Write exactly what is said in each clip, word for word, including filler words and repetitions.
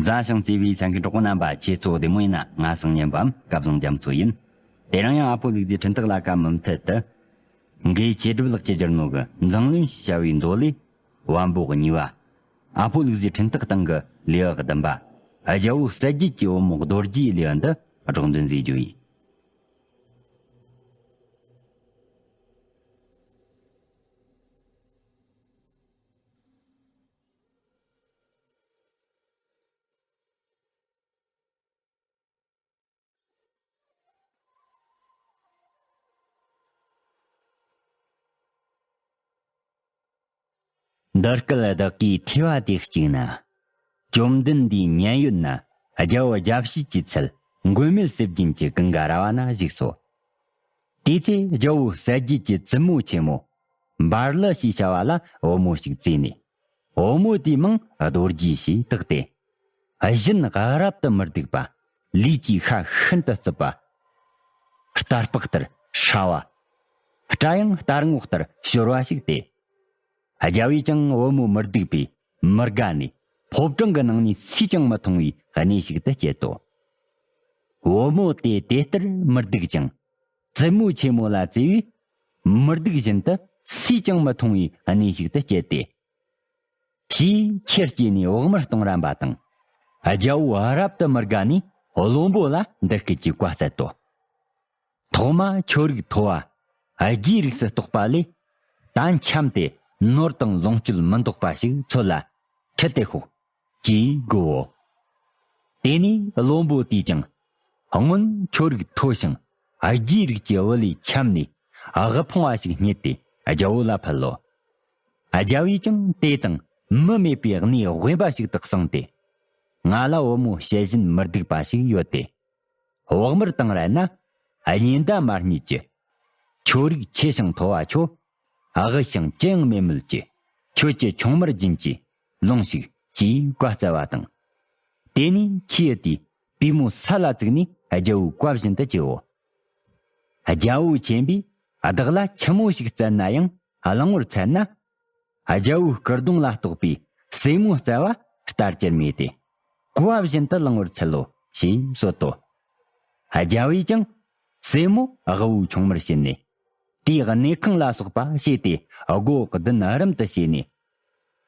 མཛའ་ཞིང་བརྩེ་བའི་ཚང་གི་གྲོགས་པོ་རྣམ་པ། ཁྱེད་ཚོ་བདེ་མོ་ཡིན་ན། ང་སང་ཉན་པའམ་སྐལ་བཟང་རྒྱ་མཚོ་ཡིན། དེ་རིང་ཡང་ཨ་ཕོ་ལུག་རྫིའི་འཕྲིན་ཐག་ལ་ཀ་མུ་མཐུད་དུ། འགོས་ཆེ་སྒྲུབ་ལགས་ཀྱིས་བསྒྱུར་ནོ་གི་མཛངས་བླུན་ཞེས་བྱ་བའི་མདོ་ལས། བམ་པོ་གཉིས་པ། ཨ་ཕོ་ལུག་རྫིའི་འཕྲིན་ཐག་སྟེང་གི་ལེའུ་བདུན་པ། རྒྱལ་པོ་གསལ་རྒྱལ་གྱི་བུ་མོ་རྡོ་རྗེའི་ལེའུ་འདི་སྒྲོག་འདོན་མཛད་རྒྱུ་ཡིན། འདི་སྐད་བདག་གིས་ཐོས་པ་དེ་གཅིག་ན། བཅོམ་ལྡན་འདས་མཉན་ཡོད་ན་རྒྱལ་པོ་རྒྱལ་བྱེད་ཀྱི་ཚལ་མགོན་མེད་ཟས་སྦྱིན་གྱི་ཀུན་དགའ་ར་བ་ན་བཞུགས་སོ། དེ་ཚེ་རྒྱལ་པོ་གསལ་རྒྱལ་གྱི་བཙུན་མོ་ཆེན་མོ་འབར་ལི་ཞེས་བྱ་བ་ལ་བུ་མོ་ཞིག་བཙས་ནས། བུ་མོ་དེའི་མིང་རྡོ་རྗེ་ཞེས་བཏགས་ཏེ། གཞན་རབ་ཏུ་མི་སྡུག་པ། ལུས་ཀྱི་ཤ་ཤིན་ཏུ་རྩུབ་པ། རྟ་ལྤགས་ལྟར་ཧྲ་བ། སྐྲ་ཡང་རྟ་རྔོག་ལྟར་ཤོར་བ་ཞིག་སྟེ། རྒྱལ་པོས་ཀྱང་བུ་མོ་མི་སྡུག་པས་མི་དགའ་ནས། ཕོ་བྲང་གི་ནང་ནས་སུས་ཀྱང་མི་མཐོང་བའི་གནས་ཤིག་ཏུ་བསྐྱལ་ཏོ། བུ་མོ་དེ་དེ་ལྟར་མི་སྡུག་ཅིང་། བཙུན་མོ་ཆེན་མོ་ལ་བརྩེ་བས། མི་སྡུག་བཞིན་དུ་སུས་ཀྱང་མི་མཐོང་བའི་གནས་ཤིག་ཏུ་བསྐྱལ་ཏེ། ཞེས་ཆེར་སྐྱེས་ནས་བག་མར་གཏོང་རན་པ་དང་། རྒྱལ་པོ་རབ་ཏུ་མི་དགའ་ནས་བློན་པོ་ལ་འདི་སྐད་ཀྱི་བཀའ་སྩལ་ཏོ། ཐོག་མ་ཁྱོད་རིགས་མཐོ་བ་རྒྱའི་རིགས་སུ་གཏོགས་པ་ལས། ད་འཁྱམས་ཏེ་ནོར་དང་ལོངས་སྤྱོད་མི་འདོགས་པ་ཞིག་འཚོལ་ལ་ཁྲིད་དེ་ཤོག་ཅེས་བསྒོའོ། དེ་ནས་བློན་པོ་དེས་ཀྱང་སྔོན་ཁྱོད་རིགས་མཐོ་ཞིང་རྒྱའི་རིགས་ཀྱི་བུ་ལས་འཁྱམས་ནས་དབུལ་ཕོངས་པ་ཞིག་རྙེད་དེ་རྒྱལ་པོ་ལ་ཕུལ་ལོ། རྒྱལ་པོས་ཀྱང་དེ་དང་མི་མེད་པའི་གནས་དབེན་པ་ཞིག་ཏུ་གསུངས་ཏེ། ང་ལ་བུ་མོ་བྱད་བཞིན་མི་སྡུག་པ་ཞིག་ཡོད་དེ། བག་མར་བཏང་རན་ན་གཉེན་ཟླ་མ་རྙེད་ཀྱི། ཁྱོད་རིགས་ཆེ་ཞིང་མཐོ་བ་ཁྱོད། དབུལ་ཞིང་ཅི་ཡང་མེད་མོད་ཀྱི། ཁྱོད་ཀྱི་ཆུང་མར་སྦྱིན་གྱིས་ལོངས་ཤིག་ཅེས་བཀའ་སྩལ་བ་དང་། དེ་ནས་ཁྱེའུ་དེས་པུས་མོ་ས་ལ་བཙུགས་ནས་རྒྱལ་པོའི་བཀའ་བཞིན་དུ་བྱས་པོ། རྒྱལ་པོ་ཆེན་པོས་བདག་ལ་ཆི་མོ་ཞིག་སྩལ་ན་ཡང་བླང་བར་འཚལ་ན། རྒྱལ་པོའི་སྐུ་གདུང་ལ་གཏོགས་པའི་སྲས་མོ་བཙལ་བ་ལྟར་གྱུར་མེད་དེ། གོ་བ་བཞིན་དུ་བླང་བར་འཚལ་ལོ་ཞེས་གསོལ་ཏོ། རྒྱལ་པོས་ཀྱང་སྲས་མོ་དབུལ་པོའི་ཆུང་མར་བྱིན་ནས། དེའི་གནས་ཁང་ལ་སོགས་པ་བྱས་ཏེ་སྒོ་བདུན་རིམ་དུ་བྱས་ནས།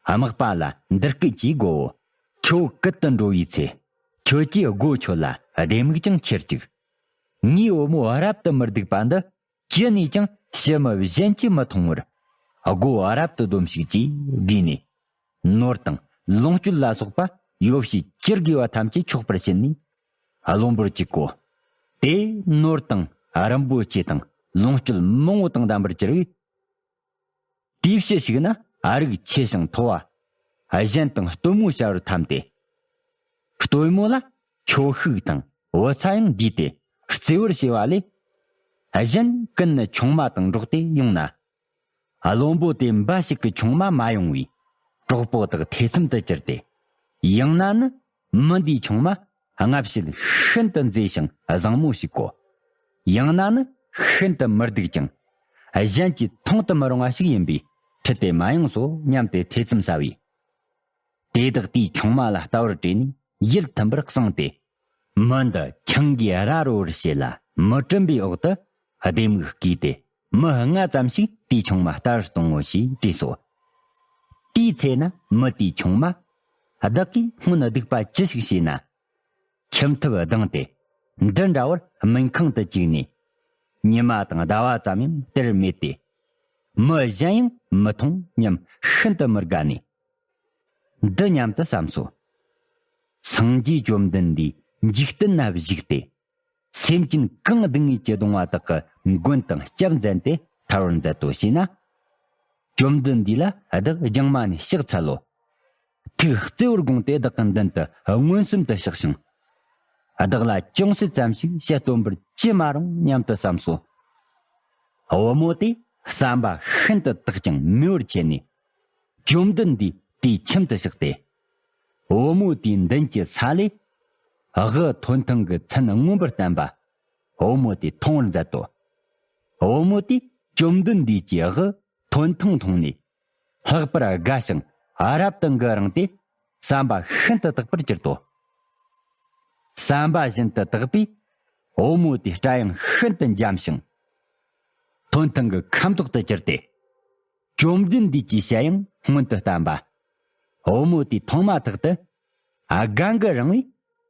དམག་པ་ལ་འདི་སྐད་ཅེས་བསྒོའོ། ཁྱོད་བསྐུལ་དུ་འགྲོ་བའི་ཚེ། ཁྱོད་ཀྱིས་སྒོ་ཁྱོད་ལ་ལྡེ་མིག་ཀྱང་ཁྱེར་ཅིག་ངའི་བུ་མོ་རབ་ཏུ་མི་སྡུག་པ་འདི་ཅི་ནས་ཀྱང་ཕྱི་མི་གཞན་གྱིས་མི་མཐོང་བར། སྒོ་རབ་ཏུ་སྡོམས་ཤིག་ཅེས་བསྒོས་ནས། ནོར་དང་ལོངས་སྤྱོད་ལ་སོགས་པ་ཡོ་བྱད་ཅི་དགོས་པ་ཐམས་ཅད་འཁྱོག་པར་བྱིན་ནས། བློན་པོར་བཅུག་གོ། དེ་ནོར་དང་རིན་པོ་ཆེ་དང་ལོངས་སྤྱོད་མང་བོ་དང་ལྡན་པར་གྱུར་པས། དེའི་ཕྱི་ཞིག་ན་ཨ་རིགས་ཆེ་ཞིང་མཐོ་བ། གཞན་དང་སྟོན་མོ་བྱ་བར་འཐམས་ཏེ། སྟོན་མོ་ལ་ཁྱོ་ཤུག་དང་བུ་ཚ་ཡང་བསྡུས་ཏེ་རྩེ་བར་བྱས་པ་ལས། གཞན་ཀུན་ནི་ཆུང་མ་དང་འགྲོགས་ཏེ་ཡོང་ན། བློན་པོ་དེ་འབའ་ཞིག་གི་ཆུང་མ་མ་ཡོང་བས་གྲོགས་པོ་དག་ཐེ་ཚོམ་དུ་གྱུར་ཏེ། ཡང་ན་ནི་མི་འདིའི་ཆུང་མ་སྔ་ཕྱིར་ཤིན་ཏུ་མཛེས་ཤིང་བཟང་མོ་ཞིག་གོ། ཡང་ན་ནི་ཤིན་ཏུ་མི་སྡུག་ཅིང་གཞན་གྱིས་མཐོང་དུ་མི་རུང་བ་ཞིག་ཡིན་པས་ཁྲིད་དེ་མ་ཡོང་སོ་སྙམ་སྟེ་ཐེ་ཚོམ་ཟ་བས། དེ་དག་དེའི་ཆུང་མ་ལ་ལྟ་བར་བྲོས་ནས་ཡིད་མཐུན་པར་གསུངས་ཏེ། མི་འདི་ཁྱིམ་གྱིས་ར་རོ་བར་བྱེད་ལ་མི་དྲན་པའི་འོག་ཏུ་ལྡེ་མིག་བགོས་ཏེ་མི་ལྔ་ཙམ་ཞིག་དེའི་ཆུང་མ་ལྟ་བར་གཏོང་ངོ་ཞེས་དྲིས་སོ། དེའི་ཚེ་ན་མི་དེའི་ཆུང་མ། བདག་གིས་སྔོན་སྡིག་པ་ཅི་ཞིག་བྱས་ན། ཁྱིམ་ཐབ་བརྡངས་ཏེ་འདི་འདྲ་བར་སྨན་ཁང་དུ་བཅུག་ནས། ཉི་མ་དང་ཟླ་བ་ཙམ་ཡང་དེར་མེད་དེ། མི་གཞན་ཡང་མི་མཐོང་སྙམ་ཤིན་ཏུ་མི་དགའ་ནས། འདི་སྙམ་དུ་བསམས་སོ། སངས་རྒྱས་བཅོམ་ལྡན་འདས་འཇིག་རྟེན་ན་བཞུགས་ཏེ། སེམས་ཅན་གང་སྡུག་བསྔལ་གྱིས་གདུང་བ་དག་གི་མགོན་དང་སྐྱབས་མཛད་དེ་ཐར་བར་མཛད་དོ་ཞེ་ན། བཅོམ་ལྡན་འདས་ལ་བདག་རྒྱང་མ་ནས་ཕྱག་འཚལ་ལོ། ཐུགས་བརྩེ་བར་དགོངས་ཏེ་བདག་གི་མདུན་དུ་མངོན་སུམ་དུ་གཤེགས་ཤིང་། བདག་ལ་ཅུང་ཟད་ཙམ་ཞིག་ཞལ་སྟོན་པར་ཅི་མ་རུང་སྙམ་དུ་བསམས་སོ། བུ་མོ་དེ་བསམ་པ་ཤིན་ཏུ་དག་ཅིང་མོས་པར་བྱས་ནས། བཅོམ་ལྡན་འདས་དེའི་ཁྱིམ་དུ་གཤེགས་ཏེ། བུ་མོ་དེའི་མདུན་གྱི་ས་ལས་དབུ་ཐོད་ཐང་གི་ཚན་མངོན་པར་བསྟན་པ། བུ་མོ་དེས་མཐོང་བར་མཛད་དོ། བུ་མོ་དེས་བཅོམ་ལྡན་འདས་ཀྱི་དབུ་ཐོད་ཐང་མཐོང་ནས། ལྷག་པར་དགའ་ཞིང་རབ་ཏུ་འགུལ་རངས་ཏེ། བསམ་པ་ཤིན་ཏུ་དག་པར་གྱུར་ཏོ། བསམ་པ་བཞིན་དུ་དག་པས། བུ་མོ་དེའི་སྐྲ་ཡང་ཤིན་ཏུ་འཇམ་ཞིང་། ཐོན་ཐང་གི་ཁ་མདོག་ཏུ་གྱུར་ཏེ། བཅོམ་ལྡན་འདས་ཀྱི་ཞལ་ཡང་སྔོན་དུ་བསྟན་པ། བུ་མོ་དེས་མཐོང་མ་ཐག་ཏུ། སྒང་གི་རིང་བས།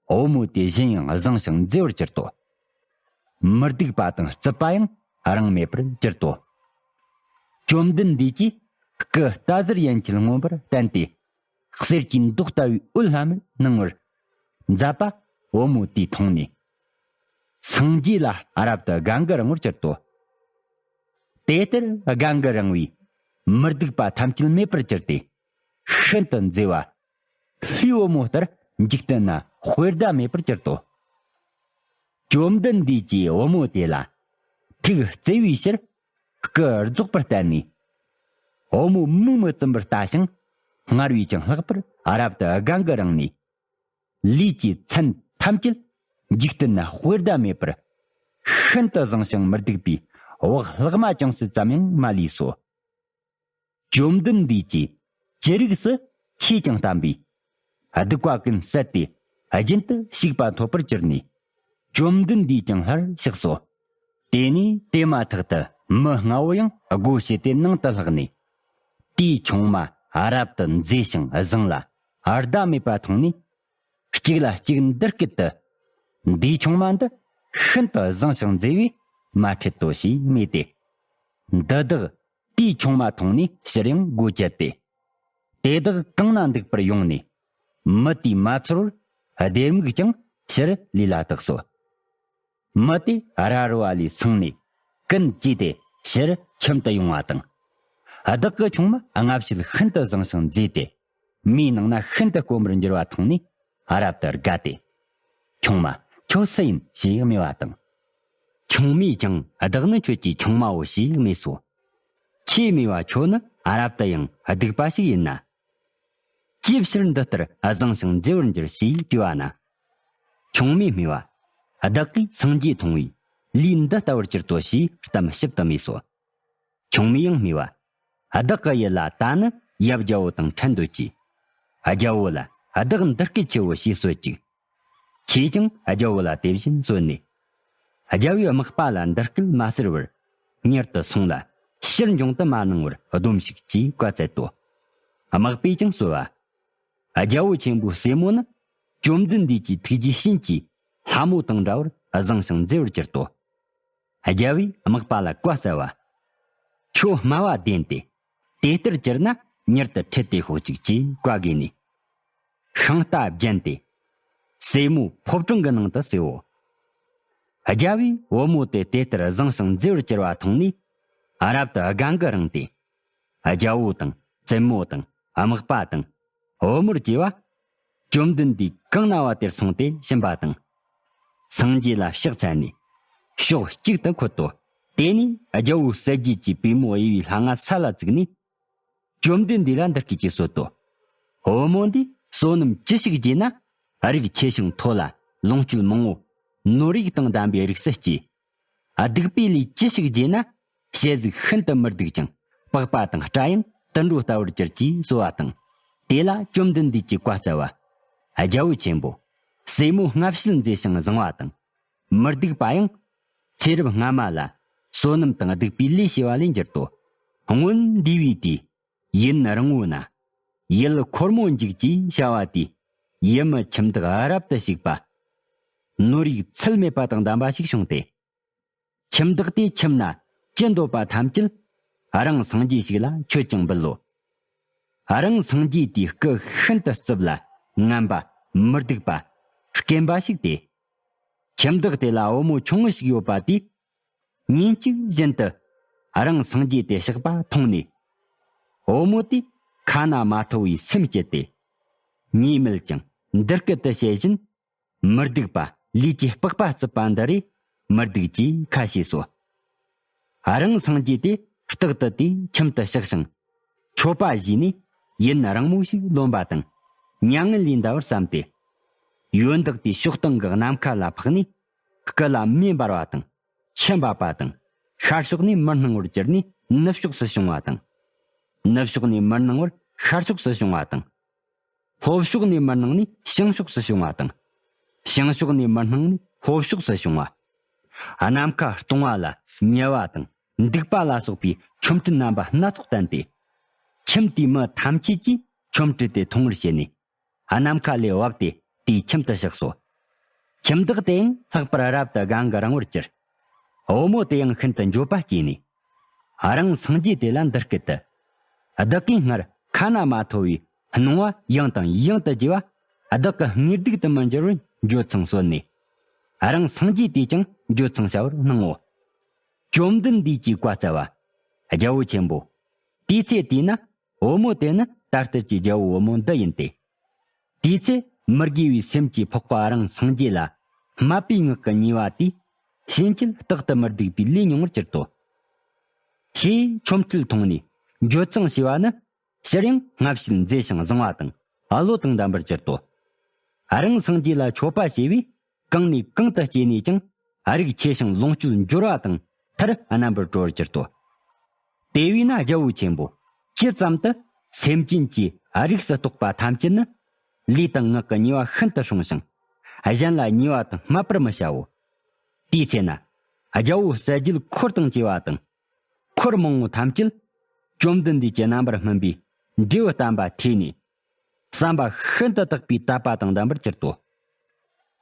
བུ་མོ་དེ་བཞིན་ཡང་བཟང་ཞིང་མཛེས་པར་གྱུར་ཏོ། མི་སྡུག་པ་དང་རྩུབ་པ་ཡང་རང་མེད་པར་གྱུར་ཏོ། བཅོམ་ལྡན་འདས་ཀྱིས་སྐུ་རྟ་ཟུར་ཡན་ཆད་མངོན་པར་བསྟན་ཏེ། གསེར་གྱི་མདོག་ལྟ་བུའི་འོད་ལྷམ་མེར་སྣང་བར་མཛད་པ་བུ་མོ་དེས་མཐོང་ནས། སངས་རྒྱས་ལ་རབ་ཏུ་སྒང་གི་རིང་བར་གྱུར་ཏོ། དེ་ལྟར་སྒང་གི་རིང་བས་མི་སྡུག་པ་ཐམས་ཅད་མེད་པར་གྱུར་ཏེ། ཤིན་ཏུ་མཛེས་པ། ལྷའི་བུ་མོ་ལྟར་འཇིག་རྟེན་ན་དཔེ་ཟླ་མེད་པར་གྱུར་ཏོ། བཅོམ་ལྡན་འདས་ཀྱིས་བུ་མོ་དེ་ལ་ཐུགས་བརྩེ་བའི་ཕྱིར་སྐུ་རྫོགས་པར་བསྟན་ནས། བུ་མོ་མིག་མི་བཙུམ་པར་ལྟ་ཞིང་སྔར་བས་ཀྱང་ལྷག་པར་རབ་ཏུ་སྒང་གི་རིང་ནས། ལུས་ཀྱི་མཚན་ཐམས་ཅད་འཇིག་རྟེན་ན་དཔེ་ཟླ་མེད་པར་ཤིན་ཏུ་བཟང་ཞིང་མི་སྡུག་པའི་བག་ལྷག་མ་ཅུང་ཟད་ཙམ་ཡང་མ་ལུས་སོ། བཅོམ་ལྡན་འདས་ཀྱིས་ཅི་རིགས་སུ་ཆོས་ཀྱང་བསྟན་པས། སྡིག་པ་ཀུན་བསལ་ཏེ་རྒྱུན་དུ་ཞུགས་པ་ཐོབ་པར་གྱུར་ནས། བཅོམ་ལྡན་འདས་ཀྱང་སླར་གཤེགས་སོ། དེ་ནས་དེ་མ་ཐག་ཏུ་མི་ལྔ་བོ་ཡང་སྒོ་ཕྱེ་སྟེ་ནང་དུ་ལྷགས་ནས། དེའི་ཆུང་མ་རབ་ཏུ་མཛེས་ཤིང་བཟང་ལ་ཟླ་མེད་པ་མཐོང་ནས། གཅིག་ལ་གཅིག་འདི་སྐད་དུ། འདིའི་ཆུང་མ་འདི་ཤིན་ཏུ་བཟང་ཞིང་མཛེས་པས་མ་ཁྲེལ་ཏོ་ཞེས་སྨྲས་ཏེ། འདི་དག་དེའི་ཆུང་མ་མཐོང་ནས་ཕྱིར་ཡང་སྒོ་བཅད་དེ། དེ་དག་གང་ན་འདུག་པར་ཡོང་ནས། མི་དེས་མ་ཚོར་བར་སྡེར་མིག་ཀྱང་ཕྱིར་ལུས་ལ་བཏགས་སོ། མི་དེ་ར་རོ་བ་ལས་སངས་ནས་ཀུན་བརྗེས་ཏེ་ཕྱིར་ཁྱིམ་དུ་ཡོང་བ་དང་། བདག་གི་ཆུང་མ་སྔ་ཕྱིར་ཤིན་ཏུ་བཟང་ཞིང་མཛེས་ཏེ། མིའི་ནང་ན་ཤིན་ཏུ་དཀོན་པར་འགྱུར་བ་མཐོང་ནས་རབ་ཏུ་དགའ་སྟེ། ཆུང་མ་ཁྱོད་སུ་ཡིན་ཞེས་སྨྲས་པ་དང་། ཆུང་མས་ཀྱང་བདག་ནི་ཁྱོད་ཀྱི་ཆུང་མའོ་ཞེས་སྨྲས་སོ། ཆེས་སྨྲས་པ་ཁྱོད་ནི་རབ་ཏུ་ཡང་སྡིག་པ་ཞིག་ཡིན་ན། ཅིའི་ཕྱིར་འདི་ལྟར་བཟང་ཞིང་མཛེས་པར་འགྱུར་ཞེས་དྲིས་པ་ན། ཆུང་མས་སྨྲས་པ། བདག་གིས་སངས་རྒྱས་མཐོང་བས་ལུས་འདི་ལྟ་བུར་གྱུར་ཏོ་ཞེས་གཏམ་ཞིབ་ཏུ་སྨྲས་སོ། ཆུང་མས་ཡང་སྨྲས་པ། བདག་གི་ཡུལ་ལ་ད་ནི་ཡབ་རྒྱལ་པོ་དང་ཕྲད་འདོད་ཀྱིས། རྒྱལ་པོ་ལ་བདག་འདི་སྐད་ཆེའོ་ཞེས་གསོལ་ཅིག། ཁྱེད་ཀྱང་རྒྱལ་པོ་ལ་དེ་བཞིན་གསོལ་ནས། རྒྱལ་པོས་དམག་པ་ལ་འདི་སྐད་མ་ཟེར་བར། མྱུར་དུ་སོང་ལ་ཕྱིར་འབྱུང་དུ་མ་གནང་བར་སྡོམས་ཤིག་ཅེས་བཀའ་སྩལ་ཏོ། དམག་པས་ཀྱང་གསོལ་བ། རྒྱལ་པོ་ཆེན་པོའི་སྲས་མོ་ནི་བཅོམ་ལྡན་འདས་ཀྱི་ཐུགས་རྗེའི་བྱིན་གྱིས་ལྷ་མོ་དང་འདྲ་བར་བཟང་ཞིང་མཛེས་པར་གྱུར་ཏོ། རྒྱལ་པོས་དམག་པ་ལ་བཀའ་སྩལ་བ། ཁྱོད་སྨྲ་བ་བདེན་ཏེ། དེ་ལྟར་གྱུར་ན་མྱུར་དུ་ཁྲིད་དེ་ཤོག་ཅིག་ཅེས་བཀའ་བསྒོས་ནས། ཤིང་རྟ་བརྒྱན་ཏེ། སྲས་མོ་ཕོ་བྲང་གི་ནང་དུ་བསུའོ། རྒྱལ་པོས་བུ་མོ་དེ་དེ་ལྟར་བཟང་ཞིང་མཛེས་པར་གྱུར་བ་མཐོང་ནས། རབ་ཏུ་སྒང་གི་རིང་སྟེ། རྒྱལ་པོ་དང་བཙུན་མོ་དང་དམག་པ་དང་བུ་མོར་གྱེས་པ། བཅོམ་ལྡན་འདས་གང་ན་བ་དེར་སོང་སྟེ་ཕྱིན་པ་དང་། སངས་རྒྱས་ལ་ཕྱག་འཚལ་ནས་ཕྱོགས་གཅིག་ཏུ་འཁོད་དོ། དེ་ནས་རྒྱལ་པོའི་སྲས་རྒྱལ་གྱི་པུས་མོ་གཡས་པའི་ལྷ་ང་ས་ལ་བཙུགས་ནས། བཅོམ་ལྡན་འདས་ལ་འདི་སྐད་ཅེས་གསོལ་ཏོ། བུ་མོ་འདིས་བསོད་ནམས་ཅི་ཞིག་བརྒྱས་ན། རིགས་ཆེ་ཞིང་མཐོ་ལ་ལོངས་སྤྱོད་མང་བོ། ནོར་རིགས་དང་ལྡན་པའི་རིགས་སུ་སྐྱེས། སྡིག་པའི་ལས་ཅི་ཞིག་བགྱིས་ན། ཞལ་གཟུགས་ཤིན་ཏུ་མི་སྡུག་ཅིང་། པགས་པ་དང་སྐྲ་ཡང་དུད་འགྲོ་ལྟ་བུར་གྱུར་ཅེས་གསོལ་བ་དང་། དེ་ལ་བཅོམ་ལྡན་འདས་ཀྱིས་བཀའ་སྩལ་བ། རྒྱལ་པོ་ཆེན་པོ། སྲས་མོ་སྔ་ཕྱིར་མཛེས་ཤིང་བཟང་བ་དང་། མི་སྡུག་པ་ཡང་། ཚེ་རབས་སྔ་མ་ལ་བསོད་ནམས་དང་སྡིག་པའི་ལས་བྱས་པ་ལས་འགྱུར་ཏོ། སྔོན་འདས་པའི་དུས། ཡུན་རིང་བོ་ན། ཡུལ་འཁོར་མོ་འཇིག་ཅེས་བྱ་བ་དེས། ཡུལ་མི་ཁྱིམ་བདག་རབ་ཏུ་བྱུག་པ། ནོར་རིགས་ཚད་མེད་པ་དང་ལྡན་པ་ཞིག་བྱུང་སྟེ། ཁྱིམ་བདག་དེས་ཁྱིམ་ན་ཅི་འདོད་པ་ཐམས་ཅད་རང་སངས་རྒྱས་ཤིག་ལ་མཆོད་ཅིང་འབུལ་ལོ། རང་སངས་རྒྱས་དེའི་སྐུ་ཤིན་ཏུ་རྩུབ་ལ་ངན་པ་མི་སྡུག་པ་སྐེམ་པ་ཞིག་སྟེ། ཁྱིམ་བདག་དེ་ལ་བུ་མོ་ཆུང་ངུ་ཞིག་ཡོད་པ་དེས། ཉིན་གཅིག་བཞིན་དུ་རང་སངས་རྒྱས་དེ་གཤེགས་པ་མཐོང་ནས། བུ་མོ་དེས་ཁ་ན་མ་ཐོ་བའི་སེམས་བསྐྱེད་དེ། ཉེས་མེད་ཀྱང་འདི་སྐད་དུ་བཤད་བཞིན། མི་སྡུག་པ་ལུས་ཀྱི་པགས་པ་རྩུབ་པ་འདི་རེ་མི་སྡུག་ཅེས་ཁ་ཕྱེས་སོ། རང་སངས་རྒྱས་དེ་རྟག་ཏུ་དེའི་ཁྱིམ་དུ་གཤེགས་ཤིང་། མཆོད་པ་བཞེས་ནས་ཡུན་རིང་མོ་ཞིག་ལོན་པ་དང་། མྱ་ངན་ལས་འདའ་བར་བསམས་ཏེ། ཡོན་བདག་དེའི་ཕྱོགས་སྟེང་གི་ནམ་མཁའ་ལ་འཕགས་ནས། སྐུ་ལ་མེ་འབར་བ་དང་། ཆུ་འབབ་པ་དང་། ཤར་ཕྱོགས་ནས་མི་སྣང་བར་གྱུར་ནས་ནུབ་ཕྱོགས་སུ་བྱུང་བ་དང་། ནུབ་ཕྱོགས་ནས་མི་སྣང་བར་ཤར་ཕྱོགས་སུ་བྱུང་བ་དང་། ལྷོ་ཕྱོགས་ནས་མི་སྣང་ནས་བྱང་ཕྱོགས་སུ་བྱུང་བ་དང་། བྱང་ཕྱོགས་ནས་མི་སྣང་ནས་ལྷོ་ཕྱོགས་སུ་བྱུང་བ། ནམ་མཁའ་སྟོང་བ་ལ་ཉེ་བ་དང་འདུག་པ་ལ་སོགས་པའི་ཆོ་འཕྲུལ་རྣམ་པ་སྣ་ཚོགས་བསྟན་ཏེ། ཁྱིམ་དེའི་མི་ཐམས་ཅད་ཀྱིས་ཆོ་འཕྲུལ་དེ་མཐོང་བར་བྱས་ནས། ནམ་མཁའ་ལས་བབས་ཏེ་དེའི་ཁྱིམ་དུ་གཤེགས་སོ། ཁྱིམ་བདག་དེ་ཡང་ལྷག་པར་རབ་ཏུ་དགའ་འགུལ་རིང་བར་གྱུར། བུ་མོ་དེ་ཡང་ཤིན་ཏུ་འགྱོད་པ་སྐྱེས་ནས། རང་སངས་རྒྱས་དེ་ལ་འདི་སྐད་དུ། བདག་གིས་སྔར་ཁ་ན་མ་ཐོ་བའི་སྣང་བ་ཡང་དང་ཡང་དུ་བརྗེ་བ། བདག་གི་དངོས་སྡུག་ཏུ་མི་འགྱུར་བར་འགྱོད་ཚངས་གསོལ་ནས། རང་སངས་རྒྱས་དེས་ཀྱང་འགྱོད་ཚངས་བྱ་བར་གནང་ངོ་། བཅོམ་ལྡན་འདས་ཀྱིས་བཀའ་སྩལ་པ། རྒྱལ་པོ་ཆེན་པོ། དེའི་ཚེ་དེས་ན། བུ་མོ་དེ་ནི་ད་ལྟར་གྱི་རྒྱལ་པོའི་བུ་མོ་འདི་ཡིན་ཏེ། དེའི་ཚེ་མི་དགེ་བའི་སེམས་ཀྱིས་ཕོག་པ་རང་སངས་རྒྱས་ལ་སྨད་པའི་ངག་གི་ཉེས་པ་དེས། ཕྱིན་ཆད་རྟག་ཏུ་མི་སྡིག་པའི་ལས་མྱོང་བར་གྱུར་ཏོ། ཞེས་ཆོ་འཕྲུལ་མཐོང་ནས་འགྱོད་ཚངས་བྱས་པ་ནི། ཕྱིར་ཡང་སྔ་ཕྱིར་མཛེས་ཤིང་བཟང་བ་དང་བློ་དང་ལྡན་པར་གྱུར་ཏོ། རང་སངས་རྒྱས་ལ་མཆོད་པ་བྱས་པས། གང་ནས་གང་དུ་སྐྱེས་ནས་ཀྱང་། རིགས་ཆེ་ཞིང་ལོངས་སྤྱོད་འབྱོར་བ་དང་མཐར་རྣམ་པར་གྲོལ་བར་གྱུར་ཏོ། དེ་བས་ན་རྒྱལ་པོ་ཆེན་པོ། ཇི་ཙམ་དུ་སེམས་ཅན་གྱི་རིགས་སུ་གཏོགས་པ་ཐམས་ཅད་ནི། ལུས་དང་ངག་གི་ཉེས་པ་ཤིན་ཏུ་སྲུང་ཞིང་། གཞན་ལ་ཉེས་པ་དང་སྨད་པར་མི་བྱའོ། དེའི་ཚེ་ན། རྒྱལ་པོ་གསལ་རྒྱལ་འཁོར་དང་བཅས་པ་དང་། འཁོར་མང་པོ་ཐམས་ཅད། བཅོམ་ལྡན་འདས་ཀྱི་རྣམ་པར་སྨིན་པའི་འབྲས་བུ་བསྟན་པ་ཐོས་ནས། བསམ་པ་ཤིན་ཏུ་དག་པའི་དད་པ་དང་ལྡན་པར་གྱུར་ཏོ།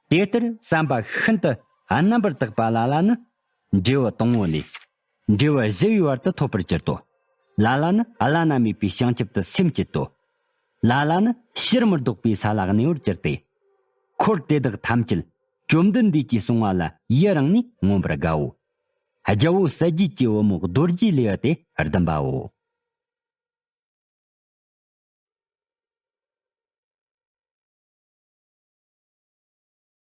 དེ་ལྟར་བསམ་པ་ཤིན་ཏུ་རྣམ་པར་དག་པ་ལ་ལ་ནི། འབྲས་བུ་དང་པོ་ནས། འབྲས་བུ་བཞི་བའི་བར་དུ་ཐོབ་པར་གྱུར་ཏོ། ལ་ལ་ནི་བླ་ན་མེད་པའི་བྱང་ཆུབ་ཏུ་སེམས་བསྐྱེད་དོ། ལ་ལ་ནི་ཕྱིར་མི་ལྡོག་པའི་ས་ལ་གནས་པར་གྱུར་ཏེ། འཁོར་དེ་དག་ཐམས་ཅད་བཅོམ་ལྡན་འདས་ཀྱིས་གསུངས་པ་ལ་ཡི་རང་ནས་མངོན་པར་དགའ་འོ། རྒྱལ་པོ་གསལ་རྒྱལ་གྱི་བུ་མོ་རྡོ་རྗེ་ལེའུ་སྟེ་བདུན་པའོ།